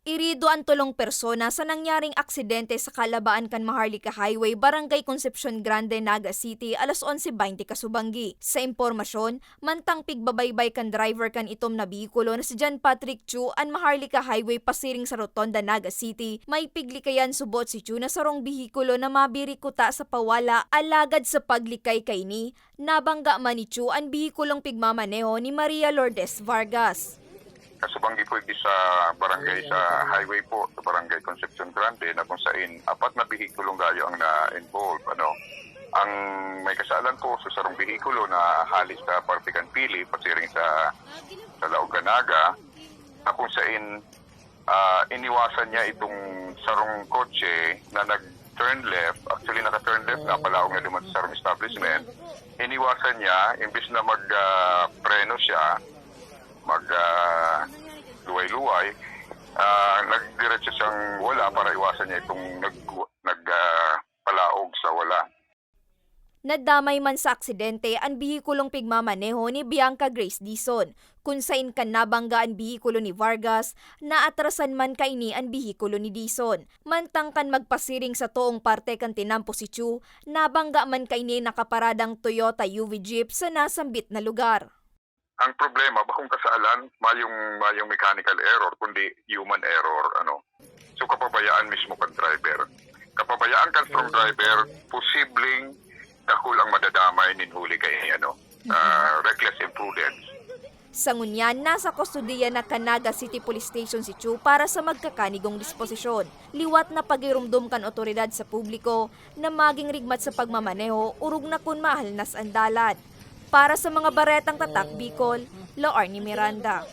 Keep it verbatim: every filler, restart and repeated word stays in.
Irido an tolong persona sa nangyaring aksidente sa kalabaan kan Maharlika Highway, Barangay Concepcion Grande, Naga City, alas onse baynte kasubanggi. Sa impormasyon, mantang pigbabaybay kan driver kan itom na behikulo na si John Patrick Chu an Maharlika Highway pasiring sa Rotonda, Naga City, may piglikayan subot si Chu na sarong behikulo na mabirikuta sa pawala, alagad sa paglikay kaini, nabangga man ni Chu an behikulong pigmamaneho ni Maria Lourdes Vargas. Kasubanggi po igdi sa barangay, sa highway po, sa barangay Concepcion Grande, na kung sain apat na behikulong gayo ang na-involve. Ano, ang may kasalan po sa sarong behikulo na hali sa parte kan Pili, pasiring sa, sa Laog kan Naga, na kung sain, ah, iniwasan niya itong sarong kotse na nag-turn left. Actually, naka-turn left na, palaog na duman sa sarong establishment. Iniwasan niya, imbis na mag, ah, preno siya, mag, ah, luway-luway, ah, nagdiretso siyang wala para iwasan niya itong nag-, nag, ah, palaog sa wala. Nadamay man sa aksidente an behikulong pigmamaneho ni Bianca Grace Dizon, kun sain kan nabangga an behikulo ni Vargas, naatrasan man kaini an behikulo ni Dizon. Mantang kan magpasiring sa toong parte kan tinampo si Chu, nabangga man kaini nakaparadang Toyota U V Jeep sa nasambit na lugar. Ang problema, bakong kasalan, mayong, mayong mechanical error, kundi human error, ano. So, kapabayaan mismo kan driver. Kapabayaan kan strong driver, posibleng dakul ang madadamay nin huli kay, ano, ah, reckless imprudence. Sa ngunyan, nasa kustodiya na kan Naga City Police Station si Chu para sa magkakanigong disposisyon. Liwat na pagirumdom kan otoridad sa publiko na maging rigmat sa pagmamaneho, orog na kun mahalnas an dalan. Para sa mga baretang tatak Bicol, Loarny Miranda.